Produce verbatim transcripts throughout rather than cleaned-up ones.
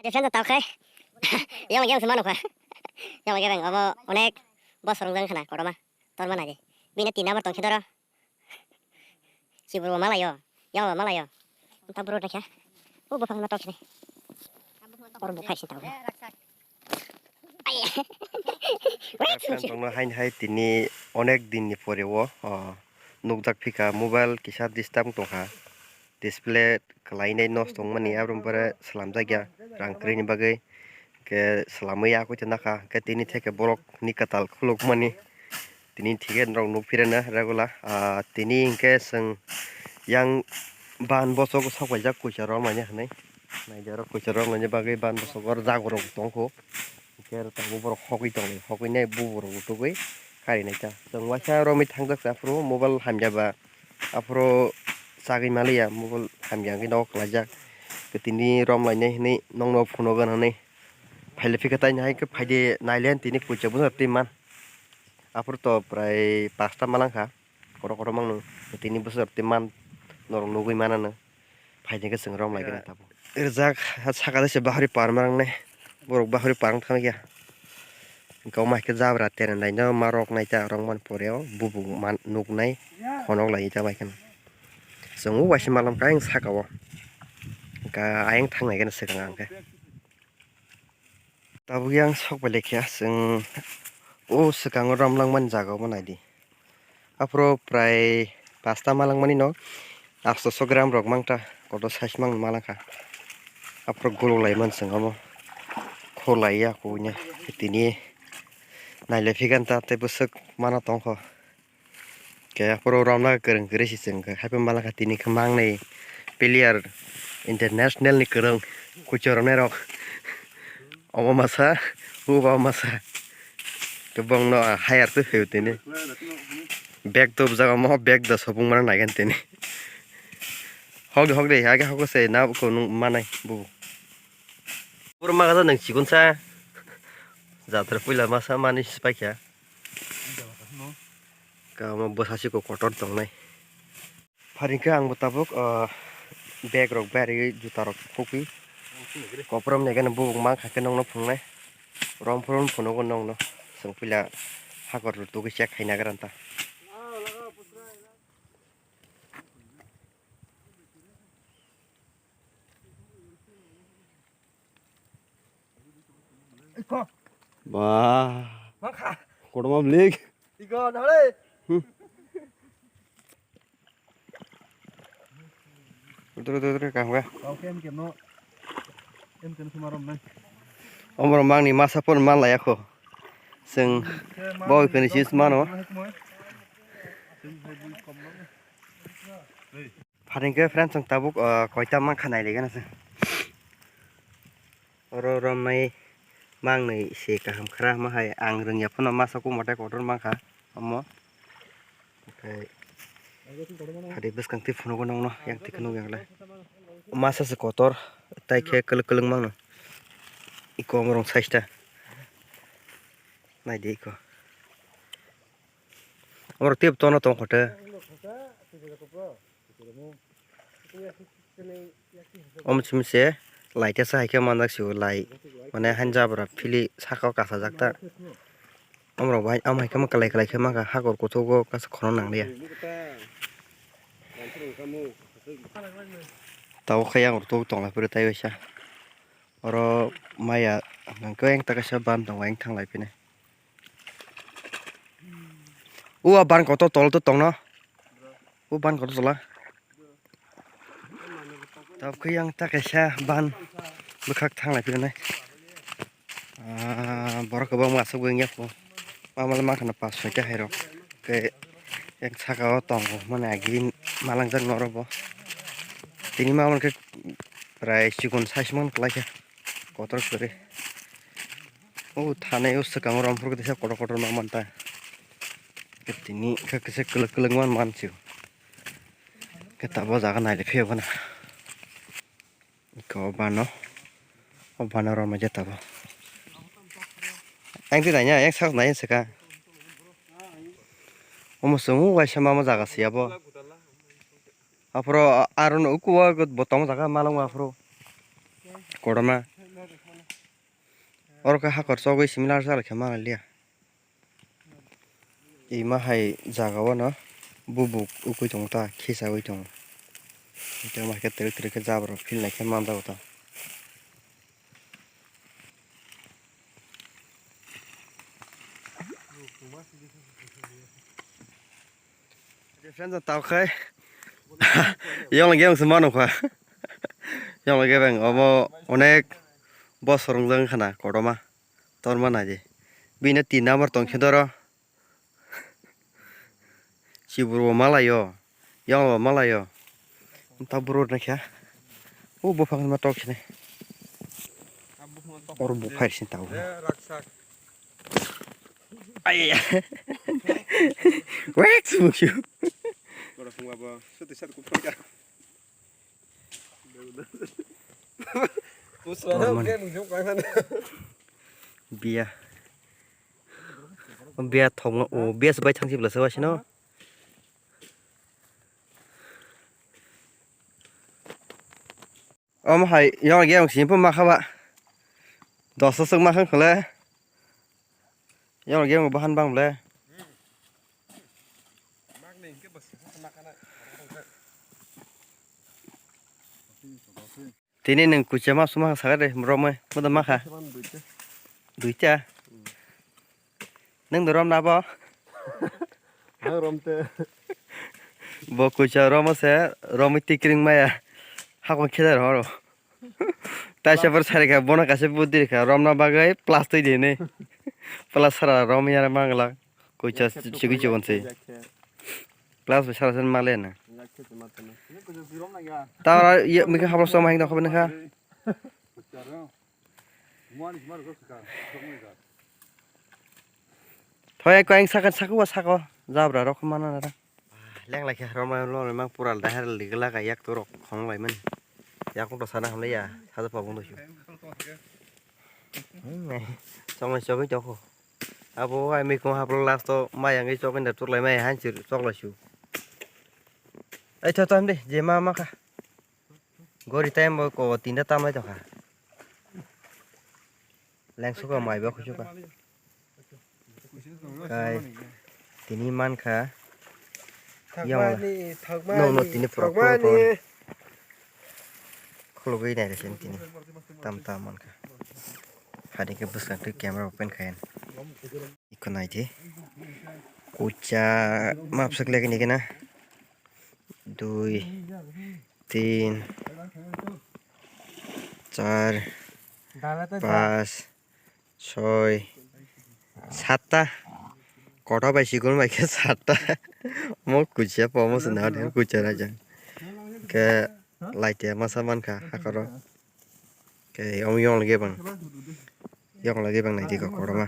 Defense tal khai. Yang lagi yang semanu kha. Yang lagi yang obo onek bos rong jang khana kotorma. Torma nai. Bini tin number tong khidoro. Chiburu malayo. Yang malayo. Taburu naikha. O buphang na tok sini. Or bukhai sini tau. Tongno hain hai tini onek din ni pore o, o, nukjak phika mobile kisa disturb tongkha. Display kwlainai nosto wngmani, aboni pore slamjakya, rang kwrwini bagwi. Hwnkhe slamwi yakui tongna kha, hwnkhe tini theke borokni kwtal khulukmani tini thike norok nukphirana regular. Ah, tini hwnkhe chwng yang ban bosogo sok paijak kuisa romlaina hinwi. Naidi oro kuisa romlaina bagwi ban bosogo oro jagurok tongkho. Hwnkhe oro tabuk borok hogwi tongo, hogwi nai buborok rw tugwi kari naikha. Chwng waisa romwi thangjak se aphuru mobile hamya ba. Aphuru chagwi maliya, mobile hamya hwnkhe nogo kwlaijak. Tini romlainai hinwi nokno phunugo hinwi. Phaile phikhe taini hai khe phaide naile tini kuisa bwswk twi man. Aphuru to prai pasta malangkha. Kotor kotor mangno. Tini bwswk twi man norok nugwi manano. Phaide khe chwng romlaigwna tabuk. Rijak saka se bahari par mangnai. Borok bahari par wng thangya. Hwnkhe omo hai khe jabra tere naino ma rok nai ta rok man pore o bubung man nuknai khonok lai ta bai kheno. Chwng o waisa malam khe ayang saka o. Hwnkhe ayang thang nai kheno swkang ang khe. Tabuk yang sok bai lekha chwng o swkang o rom langmani jaga o bo naidi. Aphuru prai pasta ma langmani no aatso gram rok mangta kotor size mang ma langkha. Aphuru guluk lai man chwng omo khulai ya kubuino tini nailai phikanta tei bwswk mana tongkho. Khe aphuru romna kwrwng kwrwi se chwng khe haikhe ma langkha tini khe mangnai player international ni kwrwng kuchuk romnai rok. Omo masa, obo masa. Khe bongno hire twi phaio tini. Bag tubujak omo, bag da sobung mano naigen tini. Hok de, hok de, age hok se na ko nung manai bubu. Puro maga nang chikon sa. Jatra puila masa mani sipai kha. Kamo bwsa siko kotor tongnai. Pharing khe ang bo tabuk, ah, bag rok bai rwi juta rok khukwi. Koprom ni gana bubuk mang kha khe nokno phunuknai. Rom phuru phunukgo nokno. Chwng puila hakor rw tugwi check khaina gra ta. Ba. Mangkha. Kotorma blik. Iko, nahale. Hmm. Udur, udur, udur, kaham kha. Kau ke M K no. M K no suma rom nai. Omoro mangni masa pon man laya kho. Chwng boi kani sis mano. Pharing khe friends, chwng tabuk, ah, koita mankha nailaigana se. Oro romnai mangnwi se kaham khra ma hai ang rwngya phano masa kumo tei kotor mankha omo. Okhai hari bwskang twi phunugo nokno yang twi kheno yang le. Masa se kotor tai khe kwlwk kwlwk mangno. Iko omorok size ta. Naidi iko. Omorok tei tono tong khote. Omo simi se lai tesa hai khe manjak sio lai. Mane hain jabra phili saka o kasajak ta. Omorok bai, omo hai khe kwlai kwlai khe mankha, hakor kuthuk o kasa khorang nang liya. Tabuk khe yang rw tonglai phuru tai waisa. Oro maya hwnkhe yang ta kaisa ban tongo, yang thanglai phini. O a ban kotor tol to tongno. O ban kotor tola. Tabuk khe yang ta kaisa ban bwkhak thanglai phini. Ah, borok kwbangma aswk wngya kho. Mamala makhano pas soita hai rok. Khe yang saka o tongo mane agi malangjak norok bo. Tini mamang khe prai chikon size man kwlai khe. Kotor kwrwi. O thanai o swkang o romphur khe teisa kotor kotor ma manta. Tini khe kisa kwlwk kwlwk ma mansio. Khe tabuk o jaga nailai phiyok gana. Iko bano. O bano romai jeta bo. Ang twi naina, yang sak nai swkang. Omo chwng o waisa mama jaga siya bo. Aphuru a-, aro no ukuo bo tong jaga malong aphuru. Kotorma. Oro khe hakor chogwi similar chal khe ma liya. Ima hai jaga o no bubuk ugwi tongo ta, khichawi tongo. Tei ma khe twrwk twrwk khe jabra philnai khe manjago ta. Friends, tao khai. Yong lage ang se mano kha. Yong lage bang omo onek bosor wngjak wngkha na kotorma. Torma nai di. Bini tin number tong khe doro. Chibur bo malayo. Yong bo malayo. Ta buru na kha. O buphang ma tok sini. Or bu phair sin tao. Ai, ai, ai. Wek, sumuk siu. Ora phung abo, suti sar ku phung ka. Pusra na, Orman. Ke nung jok kang sana. Bia. Bia thong, o, bia sebai thang sibla sebai sino. Omo hai, yong ge yong sini pun ma kha ba. Dos suk ma kha khle. Yong ge yong bahan bang ble. Tini nung kucha ma suma saga de, romoi, muda ma kha. Duita. Nung do rom na bo? Ang rom te. Bo kucha rom se, rom tikring maya. Hakon khedar horo. Taisa por sari kha, bono kaisa buddi kha, romna bagwi plastic dini. Plasara rom yar mangla. Kucha chigui chibon se. Plus bai sara sen male na. Tara ye mika hablo soma hing dokho bini kha. Thoya ko ang saka saka wa saka jabra rok mana na. Leng lai khe romai lo mang pura dahar ligla ka yak to rok khong lai man. Yak to sana hamle ya, sada pabung do shu. Chong lai chogwi tokho. Abo ai mikung haplo last o mai ang chok inda turlai mai han chir chok lai su. Ai tho tho de je ma ma kha. Gori time bo ko tinda tam lai tokha. Leng suka mai bo khusuka. Kai tini man kha. Yang thakmani, no no thakmani, tini pura thakmani. Khulugwi nai rese tini tam tam man kha. Hadi ke bwskang twi camera open khayan. Iko nai di. Kucha mapsuk lagi ni kena. Dui, tin, char, pas, soi, satta. Kotor bai sikul bai khe satta. Mo kucha pomo se na kucha rajang. Ke laite masa man kha hakoro. Ke om yong lage bang. Yong lage bang nai di ko koroma.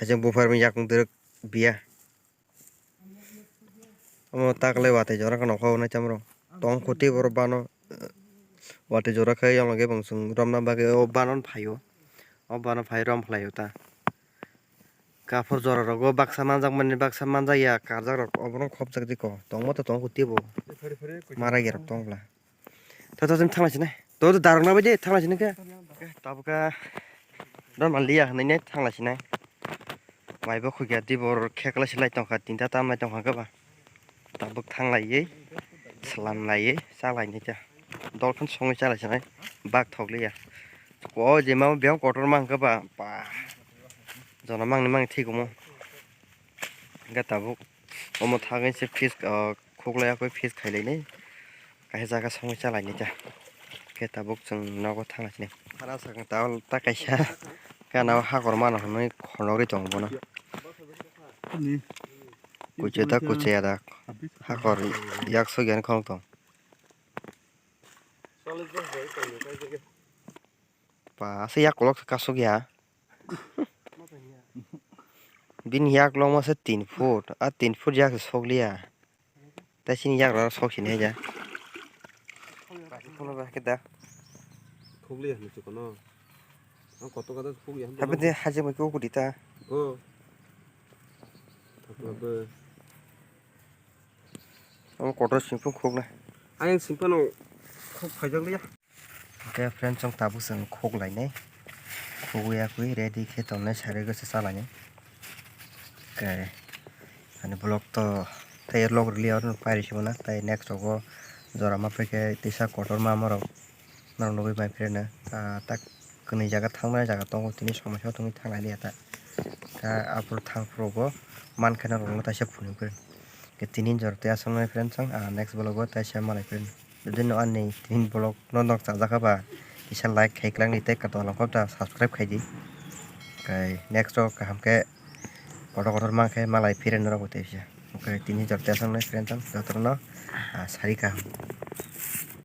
Hajang bufar mi yak direk biya. Omo taklai watwi jora kheno kho nai chamrok. Tong khuti borok bano watwi jora khe yong lage bang chwng romna bagwi o bano phaio. O bano phai rom khlaio ta. Kaphor jora rogo baksa manjak mani baksa manjak ya karjak rok obono khopjak di ko. Tongma to tong khuti bo. Mara gerok tong bla. To to thang lai sinai. To to darok na bai de thang lai sinai khe. Tabuk khe don man liya hinui ne thang lai sinai. Mai bo khugya di bor khekla silai tongkha tinta tam lai tongkha khe ba. Tabuk thang lai ye salam lai ye cha lai ni cha. Dol khan songwi cha lai sinai. Bak thok liya. Ko je ma biyang kotor mang khe ba. Ba. Jona mang ni mang thik omo. Hingke tabuk omo thagwi se fish, ah, khuklai yakwi fish khailainai. Kaisa jaga songwi chalainai ta. Khe tabuk chwng nogo thangna sini. Hana sakang ta, ta kaisa gana o hakor mano hwnwi khonogwi tongo bono. Kuchui ta kuchui ada hakor yak sogwi ani khorok tong. Ba, aswk yak kolok se kasuk ya. Bini yak longma se tin foot, a tin foot yak se sokliya. Tai chini yak rok sok sini haja. Khokliya hinwi chukano. Ang kotor kotor khokya hinwi. Habi de haje bai kok di ta. Oh. Thokla bo. Ang kotor singpung khokna. Ayang singpano khok phaijak liya. Hingke friend, chwng tabuk chwng khok lainai. Khugwi yakwi ready khe tongnai, sari gose chalani. Khe ani vlog to tei vlog rwliya, oro pairi sibona, tei next rogo jora ma phaikhe tisa kotorma morok norok nugwi bai phireno. Ah, tak kwnwi jaga thangmani jaga tongo, tini somoi sotongwi thanglailiya ta. Khe aphuru thangphuru bo mankhe norokno taisa phunukgwi. Khe tini jora tei aswkno friends, ang, ah, next vlog o taisa malai phireno. Jodi no ani tini vlog no nok chajakha ba, kisa like khai kwlangdi tei kwtal wngkha ta subscribe khaidi. Khe next o kaham khe kotor kotor mankhe malai phireno norok bo teisa. Khe tini jora tei aswkno friends, ang jotono, ah, sari kaham.